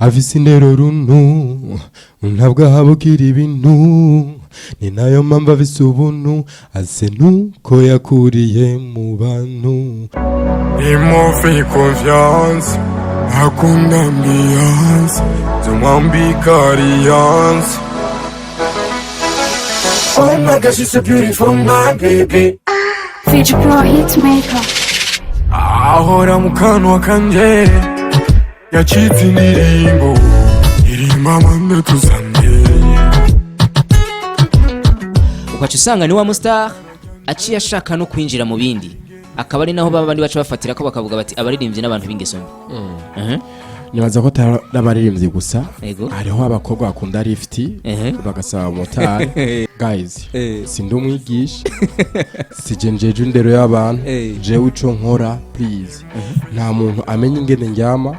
Afise indero runtu, ntabwo ahabukira ibintu, ni nayo mpamvu afise ubuntu, ase nuko yakuriye mu bantu. Il me fait confiance, akunda ambiance, zumwambika alliance. Oh my gosh, you're so beautiful, my baby. Future Pro Hitmaker. Ahora mu kanwa kanje yacitse indirimbo irimba amande tuzanye. Ukaca usanga ni wa mu star aciye ashaka no kwinjira mu bindi, akaba ari naho baba bandi baca bafatira ko bakavuga bati abaririmbyi n'abantu b'ingeso mbi. Nibaza ko atari abaririmbyi gusa. Hariho abakobwa bakunda lift, bagasaba motari. Guys, sindi umwigisha, sije njeje indero y'abantu. Jewe ico nkora, please, nta muntu amenya ingene ndyama.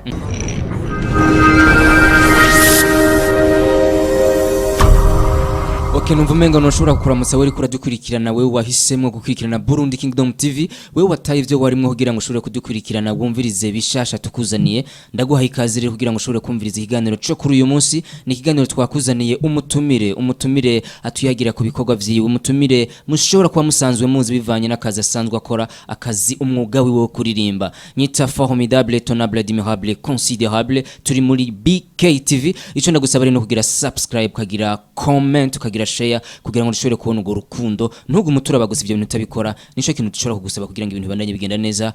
Ok, numva umenga ntushobora kukuramutsa wewe uriko uradukurikirana, wewe wahisemo gukurikirana Burundi Kingdom TV, wewe wataye ivyo warimwo kugira ngo ushobore kudukurikirana, wumvirize bishasha tukuzaniye. Ndaguha ikaze rero kugira ngo ushobore kumviriza ikiganiro co kuri uyu munsi. Ni ikiganiro twakuzaniye umutumire atuyagira ku bikorwa vyiwe, umutumire mushobora kuba musanzwe muzi bivanye n'akazi asanzwe akora, akazi umwuga wiwe wo kuririmba. Nyita formidable, tonable, admirable, considérable. Turi muri BKTV. Ico ndagusaba rero no kugira subscribe, ukagira comment, ukagira share, kugira ngo dushobore kubona urwo rukundo. Ntugume uturaba gusa, ivyo bintu utabikora. Nico kintu dushobora kugusaba kugira ngo ibintu bibandanye bigenda neza.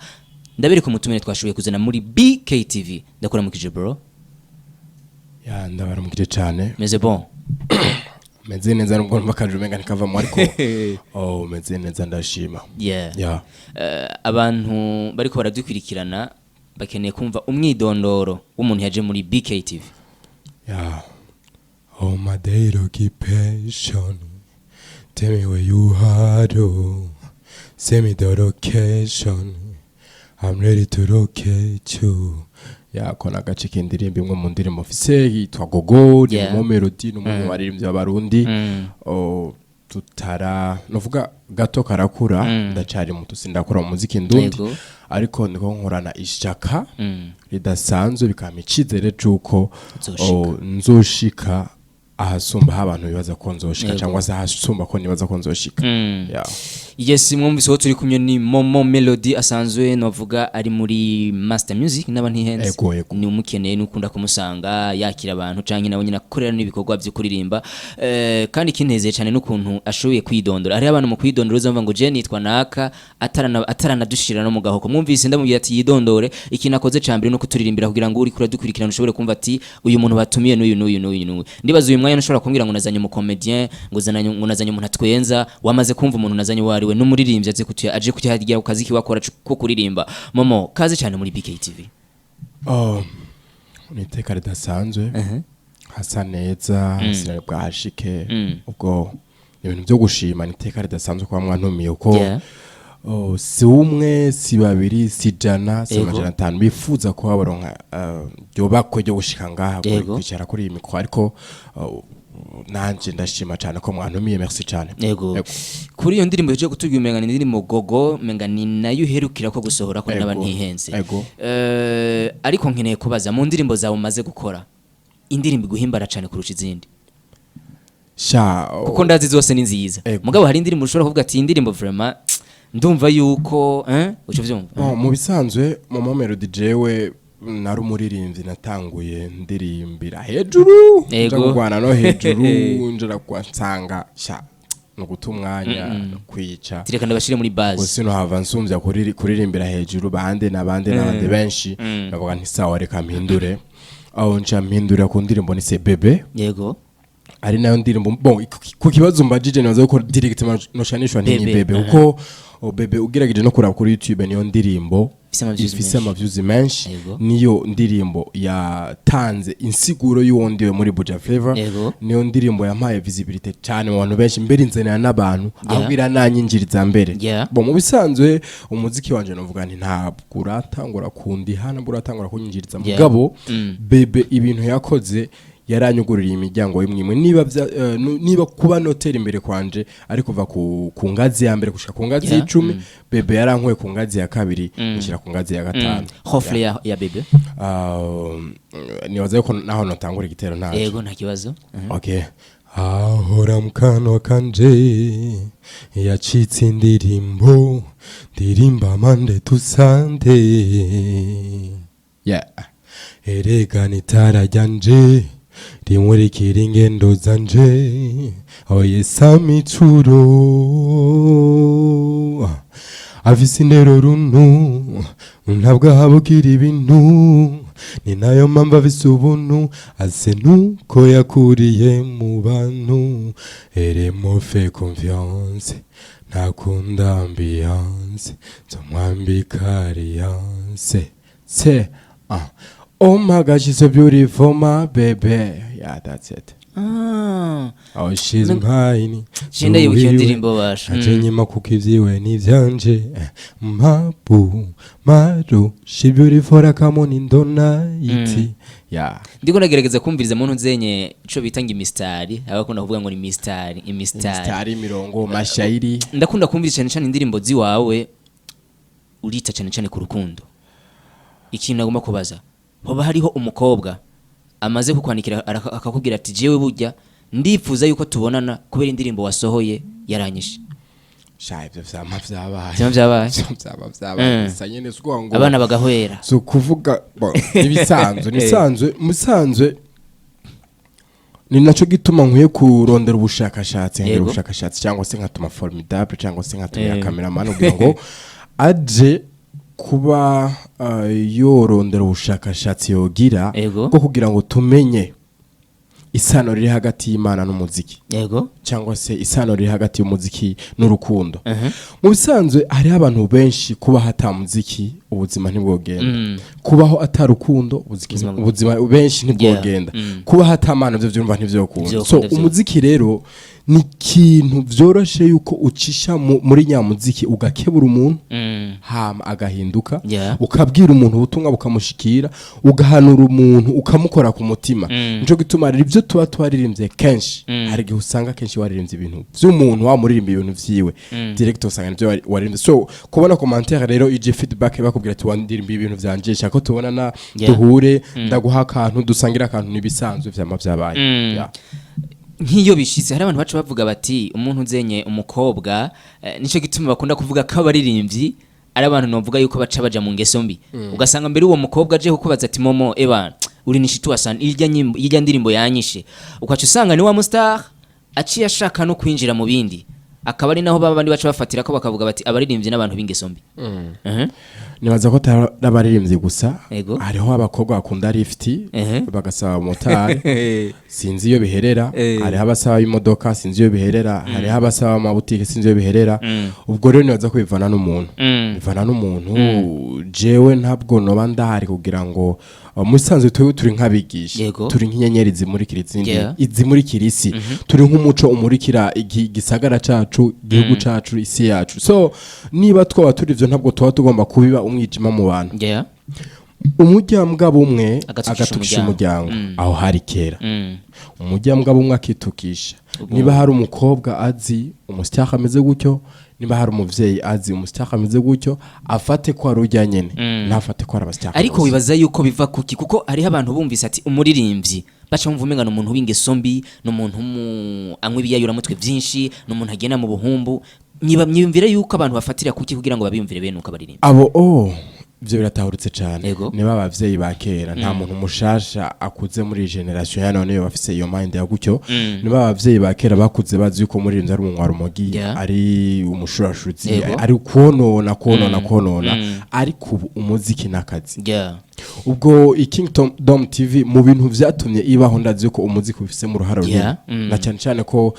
Ndabereka umutumire twashoboye kuzana muri BKTV. Ndakuramukije, bro. Ya, ndabaramukije cane. Meze bon? Meze neza, nubwo numva akaje umenga ntikavamo, ariko oh, meze neza, ndashima. Yeah. Abantu bariko baradukurikirana bakeneye kumva umwidondoro w'umuntu yaje muri BKTV. Yeah. Oh, my day occupation. Tell me where you are, oh. Send me the location. I'm ready to locate you. Ya, ko nagace k'indirimbo, imwe mu ndirimbo mfise yitwa Gogo, ni Momo Melody, ni umwe mu baririmbyi b'Abarundi. Oh, tutara novuga gato karakura, ndacari muto, sindakura mu muziki ndundi, ariko ndiko nkorana ishaka ridasanzwe, bikampa icizere c'uko Uzoshika. oh, nzoshika ahasumba aho abantu bibaza ko nzoshika, cyangwa se ahasumba ko nibaza ko nzoshika. Yeah. Yes, mwumvise uwo turi kumwe ni Momo Melody, asanzwe novuga ari muri Master Music naba ntihenze. Ego. Ni umukeneye n'ukunda kumusanga yakira abantu canke nawe nyine akorera n'ibikorwa byo kuririmba. Kandi kinezeye cyane n'ukuntu ashoboye kwidondora. Hariho abantu mu kwidondora uzumva ngo je nitwa naka, ataranadushira no mu gahoko. Mwumvise ndamubwira ati yidondore, ikintu akoze ca mbere no kuturirimbira kugira ngo uri kuradukurikirana ushobore kumva ati uyu muntu batumiye n'uyu n'uyu n'uyu n'uyu. Ndibaza uyu mwanya ushobora kumbwira ngo nazanye umu comedian, ngo nazanye umuntu atwenza. Wamaze kumva umuntu nazanye uwo ari we, n'umuririmbyi aze kutuya aje kutuyagira ku kazi kiwe akora ko kuririmba. Momo, kaze cyane muri BKTV. Oh, ni iteka ridasanzwe, hasa neza, sinari bwahashike. Ubwo ni ibintu byo gushima, ni iteka ridasanzwe kuba mwantumiye, kuko oh, si umwe, si babiri, si 100, si 500 bifuza kuba baronka ryobakwe ryo gushika ngaha, kwicara kuri iyi mikoro, ariko oh, nanje ndashima cyane ko mwantumiye, merci cyane. Yego. Kuri iyo ndirimbo yaje kutubwira, umenga ni indirimbo Gogo, umenga ni nayo uherukira ko gusohora ko naba ntihenze. Ariko nkeneye kubaza, mu ndirimbo zawe umaze gukora, indirimbo iguhimbara cyane kurusha izindi? Sha, Kuko ndazi zose ni nziza. Mugabo hari indirimbo ushobora kuvuga ati iyi ndirimbo vraiment ndumva yuko uco vyumva. Bon, mu bisanzwe Momo Melody, jewe nari umuririmbyi, natanguye ndirimbira hejuru, nja kurwana no hejuru, nja kwa nsanga sha no guta umwanya no kwica. Tireka ndabashire muri base. Gusa hava nsumvya kuririmbira hejuru bande nabande nabande benshi, ndavuga nti sawa, reka mpindure. Aho nca mpindurira ku ndirimbo nise Bebe, ari nayo ndirimbo. Bon, ku kibazo mbajije, nibaza ko direct noshanishwa nti ni Bebe, Bebe, kuko oh, Bebe ugerageje no kuraba kuri YouTube niyo ndirimbo Ifise ama views ifise menshi. ama views menshi. Niyo ndirimbo yatanze insiguro y'uwo ndiwe muri Buja Flavor. Niyo ndirimbo yampaye visibility cyane mu bantu benshi, mbere inzenera n'abantu, ahubwo irananyinjiriza mbere. Bon, mu bisanzwe umuziki wanje novuga nti ntabwo uratangura kundiha, ntabwo uratangura kunyinjiriza, mugabo Bebe ibintu yakoze Yaranyugururiye imiryango imwe imwe. Niba kuba notera imbere kwanje ari kuva ku ngazi ya mbere gushika ku ngazi y'icumi, Bebe yarankuye ku ngazi ya kabiri nshyira ku ngazi ya gatanu. Refrain ya Bebe. Nibaza yuko naho notangura igitero ntaco. Yego, nta kibazo. Okay. Ahora mu kanwa kanje yacitse indirimbo, ndirimba Monday to Sunday. Yeah. Erega nitara ryanje rimurikira ingendo zanje. Oye samituro afise indero runtu, ntabwo ahabukira ibintu, ni nayo mpamvu afise ubuntu, ase nuko yakuriye mu bantu. Elle me fait confiance, ntakunda ambiance, nzomwambika alliance se ah. Oh my God, she's so beautiful, my baby. Yeah, that's it. Oh, she's mine. Je ndayibuka iyo ndirimbo basha. Aje nyuma kuko ivyiwe ni ivyanje. Mabu maru, she beautiful akamoni ndona iti. Yeah. Ndiko ndagerageza kumviriza muntu nzenye ico bita ngo imistari, abakunda kuvuga ngo ni mistari, imistari. Mistari, mirongo, mashairi. Ndakunda kumviriza cyane cyane indirimbo ziwawe, urita cyane cyane ku rukundo. Ikintu nagomba kubaza, hoba hariho umukobwa amaze kukwandikira akakubwira ati: "Jewe burya ndifuza yuko tubonana kubera indirimbo wasohoye yaranyishe"? Sha, ivyo vyama vyabaye. Vyama vyabaye? Ivyo vyama vyabaye. Gusa nyene si ukuvuga ngo Abana bagahwera. Si ukuvuga bo, ibisanzwe nisanzwe musanzwe, ni naco gituma nkwiye kurondera ubushakashatsi, ngira ubushakashatsi cyangwa se nkatuma Formidable cyangwa se nkatumira cameraman kugira ngo aje kuba yorondera ubushakashatsi yogira bwo kugira ngo tumenye isano riri hagati y'Imana n'umuziki cyangwa se isano riri hagati y'umuziki n'urukundo. Mu bisanzwe hariho abantu benshi, kubaho ata muziki ubuzima ntibwogenda, kubaho atarukundo ubuzima benshi ntibwogenda, kubaho ata mana byo byumva ntivyokunda. Ntivyokunda, so vyo. Umuziki rero ni ikintu vyoroshe yuko ucisha muri nyamuziki ugakebura umuntu, hama agahinduka, ukabwira umuntu ubutumwa bukamushikira, ugahanura umuntu ukamukora ku mutima. Nico gituma rero ibyo tuba twaririmbye kenshi, hari igihe usanga kenshi waririmbye ibintu vy'umuntu, wamuririmba ibintu vyiwe direct, usanga nivyo waririmbye. So kubona commentaire rero ije, feedback, bakubwira ati: "Wandirimba ibintu vyanje, shaka ko tubonana, duhure, ndaguha akantu, dusangira akantu", nibisanzwe, vyama vyabaye. Yeah. Nk'iyo bishitse hari abantu baca bavuga bati umuntu uzenye umukobwa, nico gituma bakunda kuvuga ko abaririmbyi ari abantu novuga yuko baca baja mu ngeso mbi. Ugasanga mbere uwo mukobwa aje kukubaza ati: "Momo, eba uri nishitu wasana irya nyimbo, irya ndirimbo yanyishe", ukaca usanga ni wa mustar aciye ashaka no kwinjira mu bindi, akaba ari naho baba bandi baca bafatira ko bakavuga bati abaririmbyi n'abantu b'ingeso mbi. Nibaza ko atari abaririmbyi gusa. Hariho abakobwa bakunda lift, bagasaba motari, sinzi iyo biherera. Hariho abasaba imodoka, sinzi iyo biherera. Hariho abasaba amabutike, sinzi iyo biherera. Ubwo rero nibaza ko bivana n'umuntu, bivana n'umuntu. Jewe ntabwo noba ndahari kugira ngo musanzwe twebwe turi nk'abigisha, turi nk'inyenyeri zimurikira izindi, izimurikira isi, turi nk'umuco umurikira igisagara cacu, igihugu cacu, isi yacu. So niba twaba turi ivyo, ntabwo tuba tugomba kubiba umwijima mu bantu. Umujyambwa bumwe agatukisha agatukisha umuryango. Umuryango. Aho hari kera umujyambwa bumwe akitukisha. Niba hari umukobwa azi umusitari ameze gutyo, niba hari umuvyeyi azi umusitari ameze gutyo, afate ko ari urya nyene, ntafate ko ari abasitari Ariko bose. wibaza yuko biva kuki? Kuko hariho abantu bumvise ati umuririmbyi, baca bumva umenga ni umuntu w'ingeso mbi, ni umuntu anywa ibiyayuramutwe byinshi, ni umuntu agenda mu buhumbu. Nyiyumvire yuko abantu bafatira kuki kugira ngo babiyumvire bene uko abaririmba? Abo ivyo biratahuritse cane. Niba abavyeyi ba kera, nta muntu mushasha akuze muri iyi generation ya none bafise iyo mind ya gutyo. Niba abavyeyi ba kera bakuze bazi yuko umuririmbyi ari umunywa rumogi, ari umushurashuzi, ari konona, konona, konona, ariko ubu umuziki n'akazi. Ubwo Kingdom TV mu bintu vyatumye ibaho, ndazi yuko umuziki ubifisemo uruhara runini, na cyane cyane ko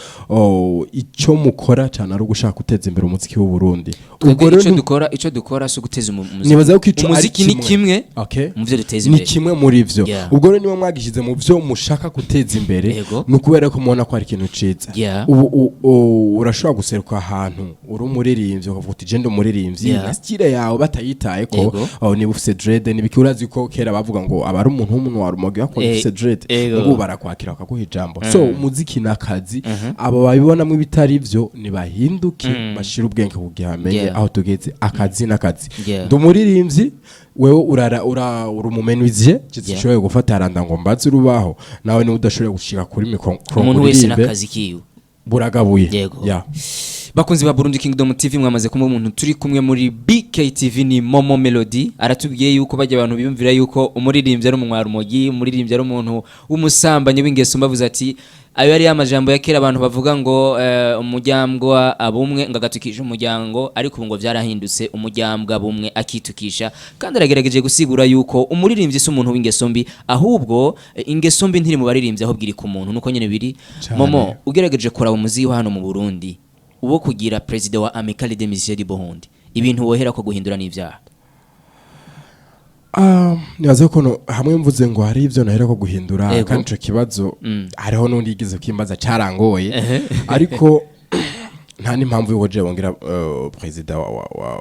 icyo mukora cyane ari ugushaka guteza imbere umuziki w'u Burundi. Twebwe Ubwo rero ico dukora si uguteza umuziki. Nibaza yuko ico ari Umuziki ni kimwe Okay. mu vyo duteza Ni imbere. kimwe muri vyo. Ubwo rero niba mwagishize mu vyo mushaka guteza imbere, ni ukubera ko mubona ko ari ikintu ciza. Ubu urashobora guseruka ahantu uri umuririmbyi, ukavuga uti: "Je ndi umuririmbyi", na style yawe batayitaye ko, niba ufise dread nibiki, urazi Yuko kera bavuga ngo aba ari umuntu w'umuntu wa rumogi bakora ufise dread, ngo barakwakira bakaguha ijambo. So umuziki n'akazi, abo babibonamo ibitari byo nibahinduke, bashire ubwenge kugira bamenye aho tugeze. Akazi n'akazi. Ndi umuririmbyi, wewe urara ura uri umu menuisier, ushoboye gufata randa ngo mbaze urubaho, nawe niba udashoboye gushika kuri micro Umuntu wese uririmbe, n'akazi kiwe. Buragabuye. Yego. Yeah. Bakunzi ba Burundi Kingdom TV, mwamaze kumva umuntu turi kumwe muri BKTV ni Momo Melody. Aratubwiye yuko bajya abantu biyumvira yuko umuririmbyi ari umunywarumogi, umuririmbyi ari umuntu w'umusambanyi w'ingeso, mbavuze ati ayo yari amajambo ya kera, abantu bavuga ngo umuryango abumwe ngo agatukisha umuryango, ariko ubu ngo byarahindutse, umuryango abumwe akitukisha. Kandi aragerageje gusigura yuko umuririmbyi si umuntu w'ingeso mbi, ahubwo ingeso mbi ntiri mu baririmbyi, ahubwo iri ku muntu. Nuko nyene biri. Cane. Momo, ugerageje kuraba umuziki wa hano mu Burundi, uwo kugira président wa Amicale des Musiciens du Burundi, ibintu wohera ko guhindura n'ivyaha? Nibaze ko hamwe mvuze ngo hari ivyo nahera ko guhindura, kandi ico kibazo hariho n'undi yigeze kwimbaza, carangoye, ariko nta n'impamvu yuko je bongera président wa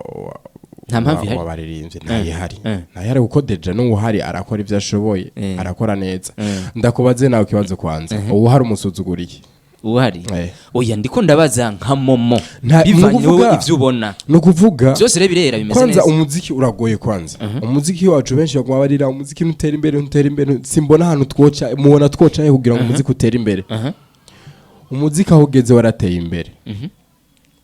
Nta mpamvu ihari? W'abaririmbyi ntayihari. Ntayihari kuko déjà n'uwuhari arakora ivyo ashoboye, arakora neza. Ndakubaze nawe ikibazo kwanza, uwuhari umusuzuguriye? Uhari? Eh. Oya, ndiko ndabaza nka Momo, Ni bivanye wowe ukuvuga- ivyo ubona. Ni ukuvuga Byose rero birera, bimeze kwanza neza. umuziki uragoye. Kwanza umuziki wacu, benshi baguma barira umuziki ntutera imbere, ntutera imbere. Simbona ahantu twoca, mubona twoca he kugira ngo umuziki utere imbere? Umuziki aho ugeze warateye imbere,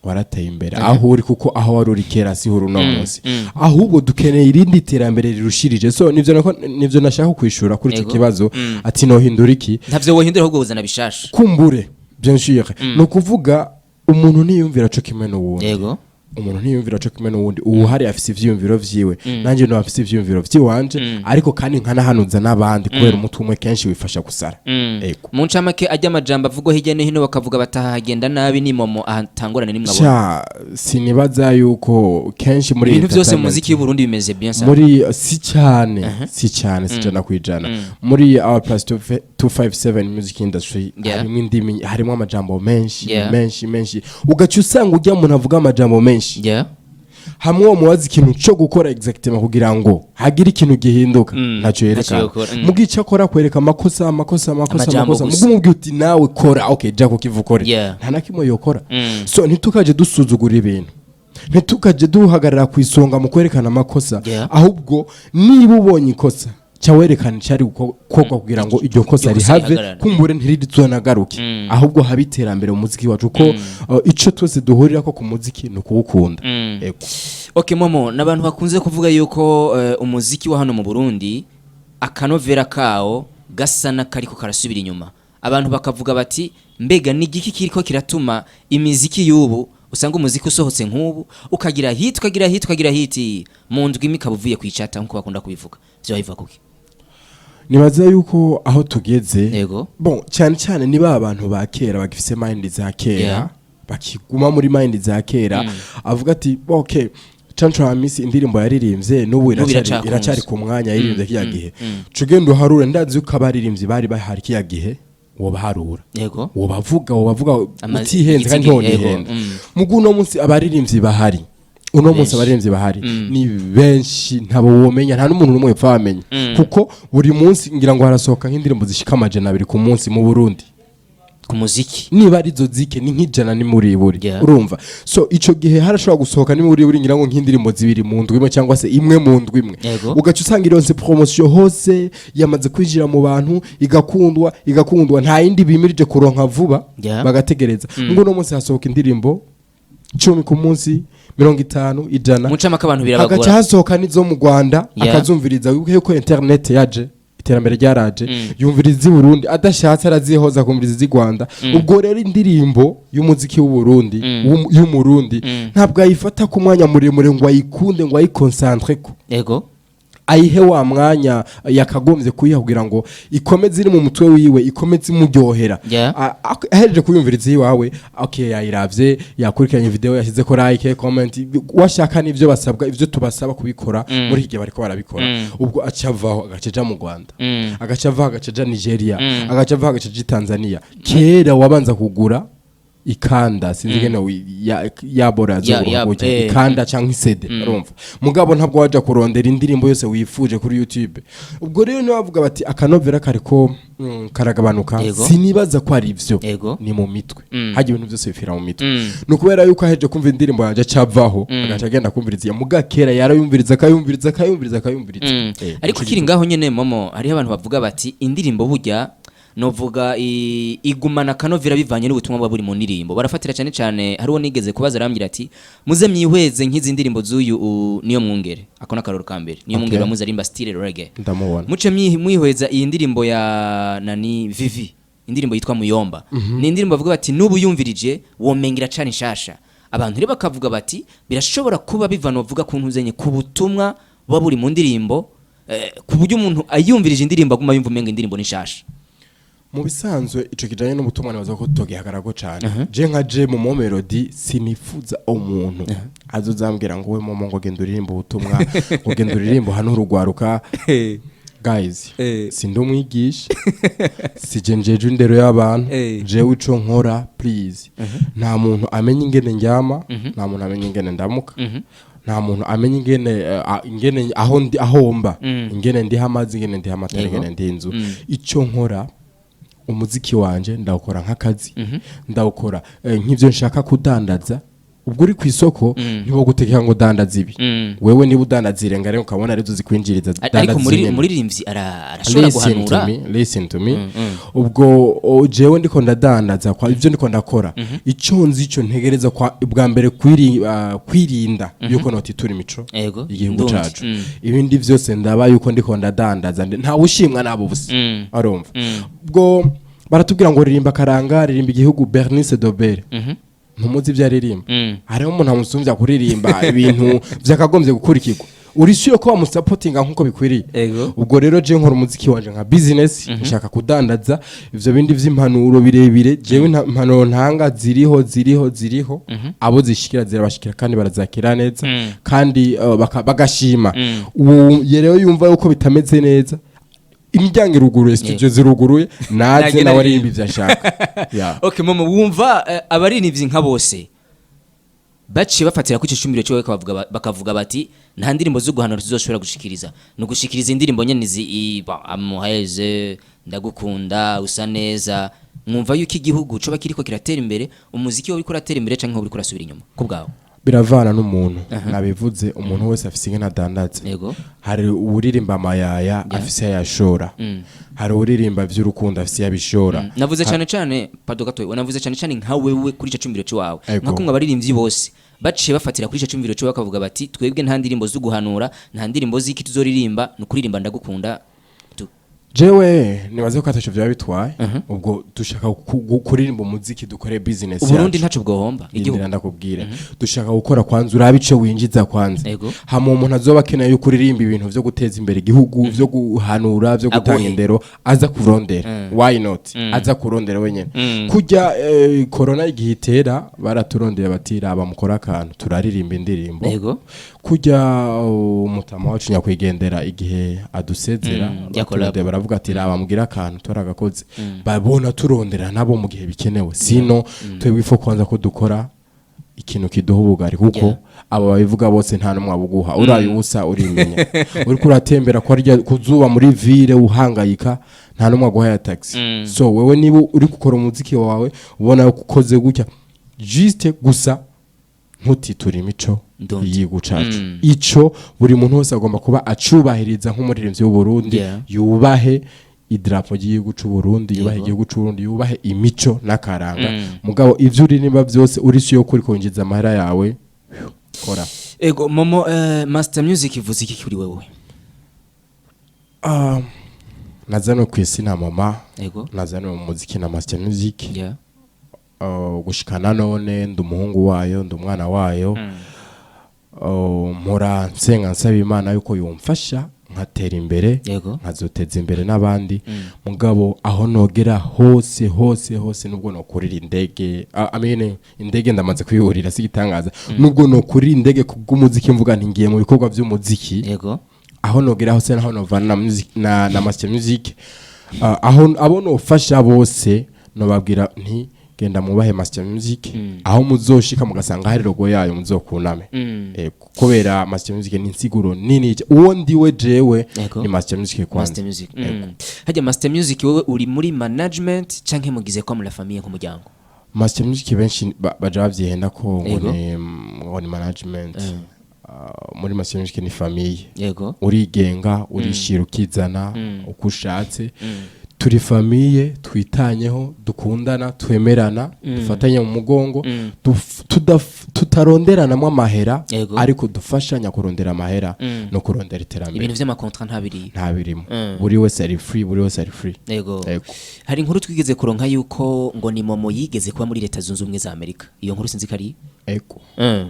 warateye imbere aho uri, kuko aho wari uri kera siho uri uno munsi. Ahubwo dukeneye irindi terambere rirushirije. So nivyo nashaka kwishura kuri ico kibazo ati nohindura iki. Ntavyo wohindura, ahubwo uzana bishasha. Kumbure, bien sûr, ni ukuvuga umuntu ntiyumvira co kimwe n'uwundi. Umuntu ntiyumvira co kimwe n'uwundi. Ubu hari afise ivyiyumviro vyiwe, nanje no afise ivyiyumviro vyiwanje, ariko kandi nkanahanuza n'abandi, kubera umutwe umwe kenshi wifasha gusara. Ego. Mu ncamake, ajya amajambo avugwa hirya no hino, bakavuga batahagenda nabi, ni Momo atangorane nimwe abona? Sha, sinibaza yuko kenshi muri Ibintu byose mu entertainment- muziki y'u Burundi bimeze bien ça? Muri si cyane, si cyane, si 100%. Muri our plus 257 music industry harimo indimi, harimo amajambo menshi, menshi menshi, ugaca usanga ujya umuntu avuga amajambo menshi, hamwe uwo mubaza ikintu cyo gukora exactement kugira ngo hagire ikintu gihinduka, ntacyo Ntacyo yerekana. yokora. Mugihe icyo akora kwereka amakosa, amakosa, amakosa, Amajambo amakosa. gusa. Mugu umubwira uti nawe kora, okay, jya kukiva ukore, nta na kimwe yokora. So ntitukaje dusuzugura ibintu, ntitukaje duhagarara ku isonga mu kwerekana amakosa. Ahubwo niba ubonye ikosa, cya werekana icyari gukorwa kugira ngo iryo kosa Iryo kosa rihave, rihagarare. kumbure ntirizonagaruke, ahubwo habe iterambere mu muziki wacu, kuko ico twese duhurira ko ku muziki ni ukuwukunda. Ego. Okay Momo, n'abantu bakunze kuvuga yuko umuziki wa hano mu Burundi akanovera kawo gasa n'akariko karasubira inyuma. Abantu bakavuga bati mbega ni igiki kiriko kiratuma imiziki y'ubu, usanga umuziki usohotse nk'ubu ukagira hit, ukagira hit, ukagira hit, mu ndwi imwe ikaba uvuye kwicata nk'uko bakunda kubivuga? Vyo biva kuki? Nibaza yuko aho tugeze, bon, cyane cyane niba abantu ba kera bagifise mind za kera, bakiguma muri mind za kera, avuga ati okay, Canco Hamisi indirimbo yaririmbye n'ubu N'ubu iracari iracakunzwe. Iracari ku mwanya yaririmbye kiya gihe. Cugenda uharure, ndazi yuko abaririmbyi bari bahari kiya gihe wobaharura, wobavuga utihenze kandi igitsina- ntiwonihenda. Yego. Mugu uno munsi abaririmbyi bahari uno munsi, Benshi. abaririmbyi bahari ni benshi, ntabo womenya, nta n'umuntu n'umwe wapfa wamenya, kuko buri munsi ngira ngo harasohoka nk'indirimbo zishika 200 ku munsi mu Burundi. Ku muziki. Niba arizo zike ni nk'ijana n'imuriburi. Urumva, so ico gihe harashobora gusohoka n'imuriburi ngira ngo nk'indirimbo zibiri mu ndwi imwe cyangwa se imwe mu ndwi imwe, ugaca usanga ironse promotion hose, yamaze kwinjira mu bantu, igakundwa, igakundwa, nta yindi bimirije kuronka vuba, bagategereza. Ngo uno munsi hasohoka indirimbo 10 ku munsi, 50, 100. Mu ncamake abantu Hagaca birabagora. hasohoka n'izo mu Rwanda, akazumviriza. Wibuke yuko internet yaje, iterambere ryaraje, yumviriza iz'i Burundi, adashatse arazihoza, akumviriza iz'i Rwanda. Ubwo rero indirimbo y'umuziki w'u Burundi, y'umurundi, ntabwo ayifata ku mwanya muremure ngo ayikunde, ngo ayi concentre ko ayihe wa mwanya yakagombye kuyiha kugira ngo ikomeze iri mu mutwe wiwe, ikomeze imuryohera. Ahereje kuyumviriza iwawe, okay, yayiravye, yakurikiranye video, yashyize ko like, comment, washaka n'ivyo basabwa, ivyo tubasaba kubikora muri iki gihe bariko barabikora. Ubwo aca avaho agaca aja mu Rwanda, agaca avaho agaca aja Nigeria, agaca avaho agaca aja Tanzania. Kera wabanza kugura Ikanda sinzi ingene yabora yazunguruka gutya, ikanda canke CD, urumva. Mugabo ntabwo waja kurondera indirimbo yose wifuje kuri YouTube. Ubwo rero niyo bavuga bati akanovera kariko karagabanuka, sinibaza ko ari ivyo. Ni mu mitwe. Hajya ibintu byose bifira mu mitwe. Ni ukubera yuko aheje kumva indirimbo yanje acavaho, agaca agenda kumviriza iya muga kera yarayumviriza, akayumviriza, akayumviriza, akayumviriza. Ariko Ico ukiri ngaho nyene, Momo, hariho abantu bavuga bati indirimbo burya novuga igumana akanovera bivanye n'ubutumwa buba buri mu ndirimbo. Barafatira cyane cyane, hariho nigeze kubaza arambwira ati muze mwihweze nk'izi ndirimbo z'uyu niyo mwungere. Ako n'akaroro ka mbere, niyo mwungere bamuze arimba style reggae. Ndamubona. Muce mwihweza iyi ndirimbo ya nani, Vivi, indirimbo yitwa Muyomba. Ni indirimbo bavuga bati n'ubu yumvirije womenga iracana inshasha. Abantu rero bakavuga bati birashobora kuba bivana bavuga ku ntuzenye ku butumwa buba buri mu ndirimbo, ku buryo umuntu ayumvirije indirimbo aguma yumva umenga indirimbo ni nshasha. Mu bisanzwe ico kijanye n'ubutumwa nibaza ko tutogihagarako cane. Je nka je Momo Melody sinifuza umuntu azozambwira ngo we Momo, ngo genda uririmba ubutumwa, ngo genda uririmba hano urugwaruka. Guys, sindi umwigisha, sije njeje indero y'abantu. Jewe ico nkora, please, nta muntu amenya ingene ndyama, nta muntu amenya ingene ndamuka, nta muntu amenya ingene ingene aho ndi, aho mba, ingene ndiha amazi, ingene ndiha amatara, ingene ndiha inzu. Ico nkora, umuziki wanje ndawukora nk'akazi, ndawukora nk'ivyo nshaka kudandaza. Ubwo uri ku isoko ntiwogutegeka ngo dandaza ibi. Wewe niba udandaza irengare ukabona arizo zikwinjiriza, Ariko dandaza muri izo nyene. Umuririmbyi arashobora Listen to guhanura. me, listen to me. Ubwo jewe ndiko ndadandaza kwa ivyo ndiko ndakora, ico nzi, ico ntegereza kwa bwa mbere kwirinda yuko notitura imico igihugu Ndundi. cacu. Ibindi vyose ndaba yuko ndiko ndadandaza ntawe ushimwa nabo busa. Arumva ubwo baratubwira ngo ririmba karanga, ririmba igihugu. Bernice Dobere ntumuzi ibyo aririmba. Hariho umuntu amusumvya kuririmba ibintu vyakagombye gukurikirwa, uri ko bamusapotinga nkuko bikwiriye. Ubwo rero je nkora umuziki wanje nka business, nshaka kudandaza. Ivyo bindi vy'impanuro birebire, jewe impanuro ntanga ziriho, ziriho, ziriho. Abo zishikira zirabashikira kandi barazakira neza, kandi bagashima. Uwo rero yumva yuko bitameze neza, imiryango iruguruye, studio ziruguruye, naze Nagenda nawe aririmba. aririmba ivyo ashaka. Yeah. Okay, Momo, wumva abaririmbyi nka bose baciye bafatira ku ico cyumviro cyo bakavuga bati nta ndirimbo zo guhanura tuzoshobora gushikiriza, ni ugushikiriza indirimbo nyene zi amuheze ndagukunda usa neza, mwumva yuko igihugu coba kiriko kiratera imbere, umuziki wo uriko uratera imbere canke uriko urasubira inyuma ku bwawe? Biravana n'umuntu. Nabivuze, umuntu wese afise ingene adandaza. Hari uwuririmba amayaya afise ayashora, hari uwuririmba vy'urukundo afise yabishora. Navuze cyane cyane, pardon gato, navuze cyane cyane nka wewe kuri ico cyumviro cyawe. Nka kumwe abaririmbyi bose baciye bafatira kuri ico cyumviro cyawe bakavuga bati twebwe nta ndirimbo zo guhanura, nta ndirimbo z'iki tuzoririmba, ni ukuririmba ndagukunda tu. Jewe nibaze ko ataco vyaba bitwaye. Ubwo dushaka kuririmba umuziki, dukore business Uburundi yacu. ntaco bwohomba igihugu. Indira ndakubwira, dushaka gukora kwanza urabe ico winjiza kwanza. Hama umuntu azoba akeneye yuko uririmba ibintu vyo guteza imbere igihugu, vyo guhanura, vyo gutanga Aguhe. indero, aza kurondera. Why not? Aza kurondera wenyene. Kurya corona igihe itera, baraturondera bati raba mukora akantu, turaririmba indirimbo. Kurya umutama wacu nyakwigendera igihe adusezera, ya collab. baturondera baravuga ati raba mugira akantu, turagakoze. Babona turondera nabo mu gihe bikenewe. Sino twebwe ifo kwanza ko dukora ikintu kiduha ubugari, kuko abo babivuga bose nta n'umwe abuguha. Uraye ubusa, urimenya uriko uratembera ko arya kuzuba muri ville uhangayika, nta n'umwe aguha ya taxi. So wewe niba uri gukora umuziki wawe ubona ko ukoze gutya, juste gusa ntutiture imico Ndundi. y'igihugu cacu. Ico buri muntu wese agomba kuba acubahiriza nk'umuririmbyi w'Uburundi, yubahe idarapo ry'igihugu c'u Burundi, yubahe igihugu c'u Burundi, yubahe imico n'akaranga. Mugabo ivyo uririmba byose uri yo kuri konjiza amahera yawe, kora. Ego Momo, Master Music ivuze iki kuri wewe? Nazanwe ku isi na mama, nazanwe mu muziki na Master Music. Gushikana none ndi umuhungu wayo, ndi umwana wayo. Mpora nsenga nsaba Imana yuko yumfasha nkatera imbere, nkazoteza imbere n'abandi. Mugabo aho nogera hose hose hose, nubwo nokurira indege, I mean, indege ndamaze kuyurira si igitangaza, nubwo nokurira indege kubw'umuziki mvuga nti ngiye mu bikorwa by'umuziki, aho nogera hose naho novana na music na Master Music, aho abo nofasha bose nobabwira nti Genda mubahe Master Music, aho muzoshika mugasanga hari logo yayo muzokuname. Kubera Master Music ni insiguro nini, uwo ndiwe jewe ni Master Music kwanza. Master Music. Hajya Master Music, wowe uri muri management canke mugize kwa muri la famille, nk'umuryango? Master Music benshi baja bavyihenda ko ngo ni management. Muri Master Music ni famille. Urigenga, urishira ukizana uko ushatse. Turi famille, twitanyeho, dukundana, twemerana, dufatanye mu mugongo, tutaronderanamwo amahera, ariko dufashanya kurondera amahera no kurondera iterambere. Ibintu vy'ama contrat ntabiriyo? Nta birimo. Buri wese ari free, buri wese ari free. Yego. Hari inkuru twigeze kuronka yuko ngo ni Momo yigeze kuba muri Leta Zunze Ubumwe za Amerika. Iyo nkuru sinzi ko ari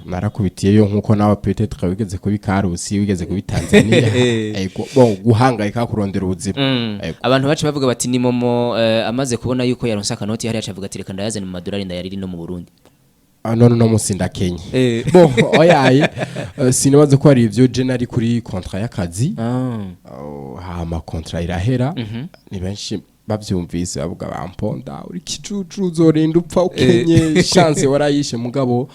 Narakubitiyeyo nkuko nawe peut-être wigeze kubi Karusi, wigeze kubi Tanzania. Ego, bon, guhangayika, kurondera ubuzima. Ego. Abantu bacu bavuga bati ni Momo amaze kubona yuko yaronse akanoti hariya, acavuga ati reka ndayazane mu madolari ndayariri no mu Burundi. Ah, none uno munsi ndakenye. Bon, oyaye, sinibaze ko ari ivyo. Je nari kuri contrat y'akazi. Hama contrat irahera. Ni benshi bavyumvise bavuga bamponda uri kicucu, uzorinda upfa ukenye, chance warayishe. Mugabo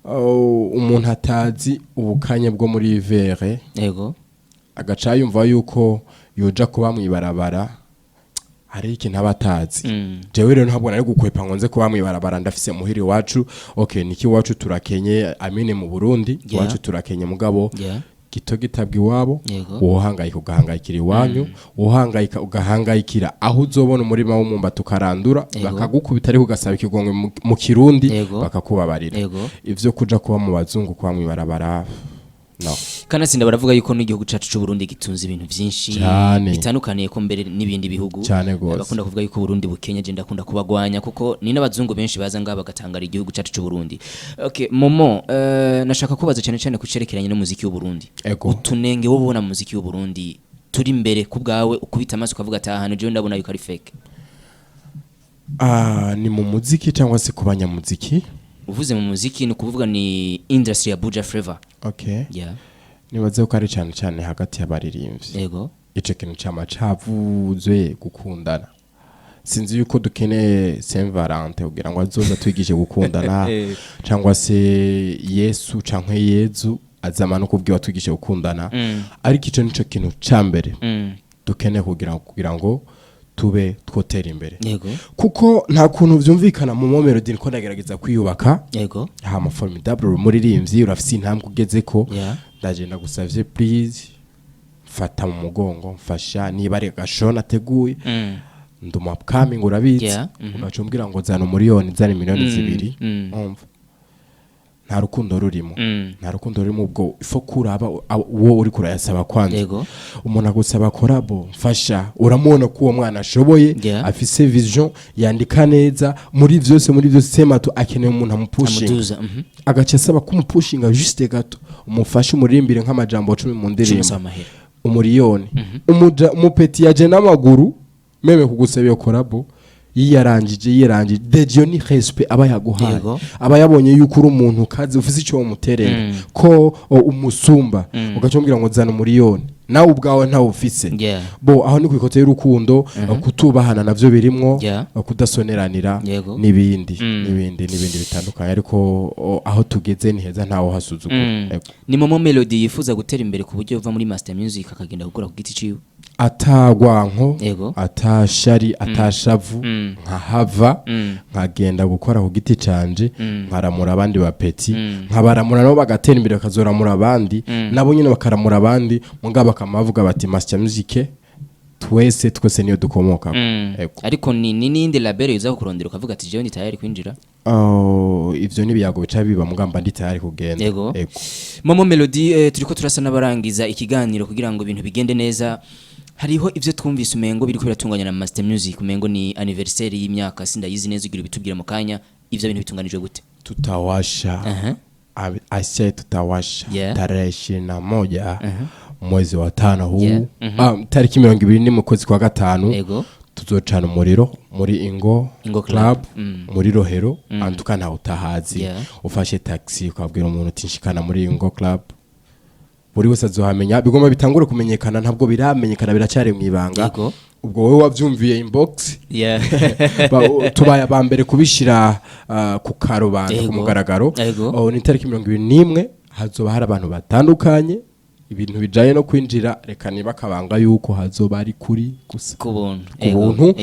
umuntu atazi ubukanye bwo muri vere agaca yumva yuko yoja kuba mw'ibarabara, hari ikintu aba atazi. Jewe rero ntabwo nari gukwepa ngo nze kuba mw'ibarabara. Ndafise muhiri iwacu, okay, niki iwacu turakenye, amine mu Burundi iwacu turakenye, mugabo gito gitabwa iwabo. Wohangayika ugahangayikira iwanyu, wohangayika ugahangayikira aho uzobona umurima w'umwumbati ukarandura, bakagukubita ariko ugasaba ikigongwe mu Kirundi, bakakubabarira. Ivyo kuja kuba mu bazungu, kuba mw'ibarabara, no. Kanatsinda baravuga yuko n'igihugu cacu c'u Burundi gitunze ibintu vyinshi Cane. bitandukaniye ko mbere n'ibindi bihugu. Cane gose. Bakunda kuvuga yuko Burundi bukenya, je ndakunda kubagwanya kuko ni n'abazungu benshi baza ngaha bagatangara igihugu cacu c'u Burundi. Okay, Momo, nashaka kubaza cyane cyane kucerekeranye n'umuziki w'u Burundi. Utunenge wowe ubona mu muziki w'u Burundi turi imbere ku bwawe, ukubita amaso ukavuga ati aha hantu jewe ndabona yuko ari fake. Ah, ni mu muziki cyangwa se ku banyamuziki? Uvuze mu muziki ni ukuvuga ni industry ya Buja Flavor. Okay. Nibaze ko ari cyane cyane hagati y'abaririmbyi. Ico kintu cama cavuzwe, gukundana. Sinzi yuko dukeneye Saint Valentin kugira ngo azoza twigishe gukundana, cyangwa se Yesu canke Yezu azama no kubwira twigishe gukundana, ariko ico nico kintu ca mbere dukeneye kugira ngo tube twotera imbere, kuko nta kuntu vyumvikana. Mu Melody niko ndagerageza kwiyubaka, hama Formidable umuririmbyi urafise intambwe ugezeko, ndaje ndagusavye, please fata mu mugongo, mfasha niba ari agasho nateguye, nduma upcoming urabizi, ugaca umbwira ngo zana umuriyoni, zana miliyoni 2, umva nta rukundo rurimo. Nta rukundo rurimo. Ubwo ifo kuraba uwo uri kurayasaba kwanza. Umuntu agusaba collabo, mfasha, uramubona ko uwo mwana ashoboye, afise vision, yandika neza, muri vyose semato akeneye umuntu amupushinga, amuduza. Agaca asaba kumupushinga juste gato, umufashe umuririmbire nk'amajambo 10 mu ndirimbo, Umusaba amahera. umuriyoni. Umuja umupeti yaje n'amaguru même kugusaba iyo collabo, yiyarangije dejo ni respect aba yaguhaye, aba yabonye yuko uri umuntu kazi ufise icyo umuterera ko umusumba, ugaca umubwira ngo zana umuriyoni, nawe ubwawe ntawe ufise. Bo aho ni ku ikote y'urukundo, kutubahana navyo birimwo, kudasoneranira, n'ibindi n'ibindi bitandukanye, ariko aho tugeze ni heza, ntawe hasuzugura. Yego. Ni Momo Melody yifuza gutera imbere ku buryo uva muri Master Music akagenda gukora ku giti ciwe? Atagwanko, atashari, atashavu, nkahava nkagenda gukora ku giti canje, nkaramura abandi ba petit, nkabaramura nabo bagatera imbere, bakazoramura abandi, nabo nyine bakaramura abandi, mugabo bakamavuga bati Master Music twese twese niyo dukomoka. Yego. Ariko ni ninde label yuza kukurondera ukavuga ati jewe ndi tayari kwinjira? Oh, ivyo ni ibiyago bica biba, mugamba ndi tayari kugenda. Yego. Momo Melody, turiko turasa n'abarangiza ikiganiro kugira ngo ibintu bigende neza. Hariho ivyo twumvise umengo biriko biratunganya na Master Music, umengo ni anniversaire y'imyaka, sindayizi neza, ugira ubitubwira mu kanya. Ivyo bintu bitunganijwe gute? Tutawasha. I say tutawasha tarehe 21 mwezi wa tano huu. Ah, tariki 21 mu kwezi kwa gatanu, tuzocana umuriro muri Ingo, Ingo Club, Club. muri Rohero. Antuka ntawe utahazi. Ufashe taxi ukabwira umuntu uti nshikana muri Ingo Club. Buri wese azohamenya. Bigomba bitangure kumenyekana, ntabwo biramenyekana, biracyari mu ibanga. Ubwo wowe wavyumviye inbox, tubaye aba mbere kubishira ku karubanda, ku mugaragaro. Oh, ni itariki 21, hazoba hari abantu batandukanye. Ibintu bijanye no kwinjira, reka niba akabanga yuko hazoba ari kuri gusa ku buntu. Ku buntu.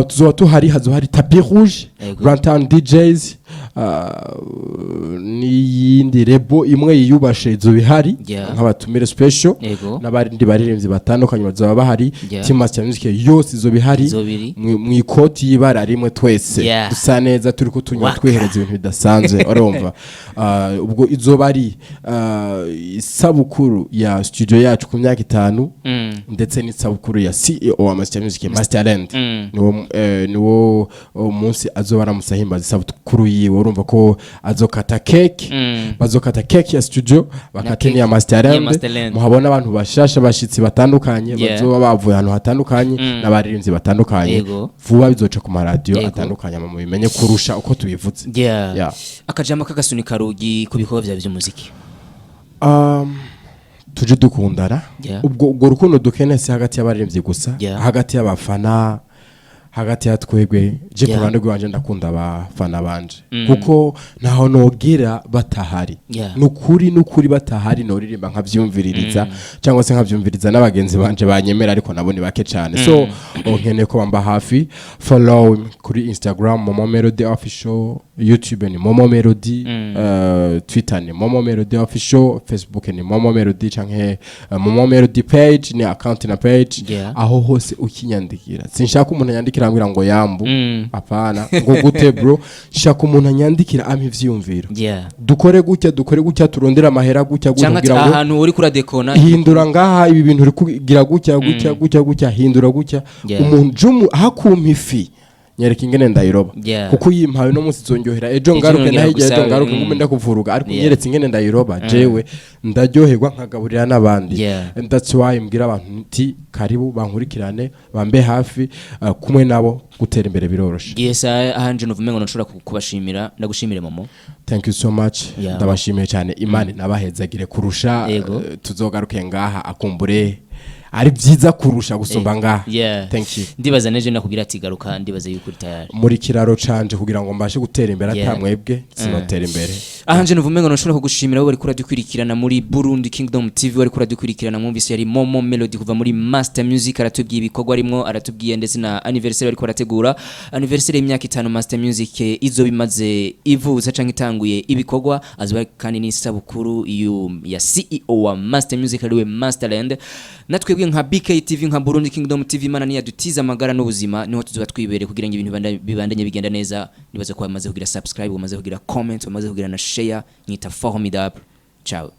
Tuzoba tuhari, hazoba hari tapis rouge, Runtown DJs, n'iyindi label imwe yiyubashe izoba ihari nk'abatumire special, n'abandi baririmbyi batandukanye bazoba bahari. Team Master Music yose izoba ihari Izoba iri. Mu ikoti y'ibara rimwe twese, dusa neza, turiko tunywa, Waka. twihereza ibintu bidasanzwe, urumva. Ubwo izoba ari isabukuru ya studio yacu ku myaka 5, ndetse n'isabukuru ya CEO wa Master Music, Masterland. Niwo munsi azoba aramutse ahimbaza isabukuru yiwe. Urumva ko azokata cake, bazokata cake ya studio, bakate cake n'iya n'iya Masterland. Masterland. Muhabona abantu bashasha, bashitsi batandukanye, bazoba bavuye ahantu hatandukanye, n'abaririmbyi batandukanye. Vuba bizoca ku maradiyo atandukanye, ama mubimenye kurusha uko tubivuze. Yeah. Akajambo k'agasunika rugi ku bikorwa byawe by'umuziki. Tuje dukundana. Ubwo rukundo dukeneye si hagati y'abaririmbyi gusa, hagati y'abafana, hagati ya twebwe. Je ku ruhande rwanje ndakunda abafana banje, kuko ntaho nogira batahari. Nukuri, nukuri, batahari noririmba nkavyumviririza, cyangwa se nkavyumviriza n'abagenzi banje banyemera, ariko nabo ni bake cyane. So nkeneye ko bamba hafi. Follow kuri Instagram, Momo Melody Official, YouTube ni Momo Melody, Twitter ni Momo Melody Official, Facebook ni Momo Melody canke Momo Melody page, ni account na page. Aho hose ukinyandikira, sinshaka umuntu anyandikira ambwira ngo yambu, apana ngo gute bro. Shaka umuntu anyandikira ampa ivyiyumviro, dukore gutya, dukore gutya, turondere amahera gutya gutya, Cyangwa ati kugira ngo ahantu uri kuradekona. Hindura ngaha ibi bintu uri kugira gutya gutya gutya gutya, hindura gutya. Umuntu jumu ahakumpa ifi, nyereka ingene ndayiroba, kuko uyimpaye uno munsi izonyohera ejo, Ejo ngaruke nongera naho ejo gusabe, ngaruke ngume ndakuvuruga, ariko unyeretse ingene ndayiroba, jewe ndaryoherwa nkagaburira n'abandi. And that's why mbwira abantu nti karibu bankurikirane, bambe hafi, kumwe nabo gutera imbere biroroshe. Yes, ahanje nuvume ngo nshobora kubashimira. Ndagushimire, Momo. Thank you so much. Ndabashimiye cyane, Imana inabahezagire kurusha. Tuzogaruke ngaha akumbure ari byiza kurusha gusumba ngaha. Thank you. Ndibaza neje nakubwira ati garuka, ndibaza yuko uri tayari. Muri kiraro canje kugira ngo mbashe gutera imbere, atamwebwe sinotera imbere. Ahanje nuvume ngo nshobora kugushimira wowe bariko uradukurikirana muri Burundi Kingdom TV, wariko uradukurikirana. Mwumvise yari Momo Melody kuva muri Master Music, aratubwiye ibikorwa arimwo, aratubwiye ndetse na anniversaire bariko barategura, anniversaire y'imyaka 5 Master Music izo bimaze ivuza canke itanguye ibikorwa. Azoba kandi n'isabukuru ya CEO wa Master Music, ariwe Masterland. Natwebwe nka BKTV, nka Burundi Kingdom TV, Imana niyadutiza amagara n'ubuzima, niho tuzoba twibere kugira ngo ibintu bibandanye bigenda neza. Nibaza ko bamaze kugira subscribe, bamaze kugira comment, bamaze kugira na share. Nyita Formidable. Ciao.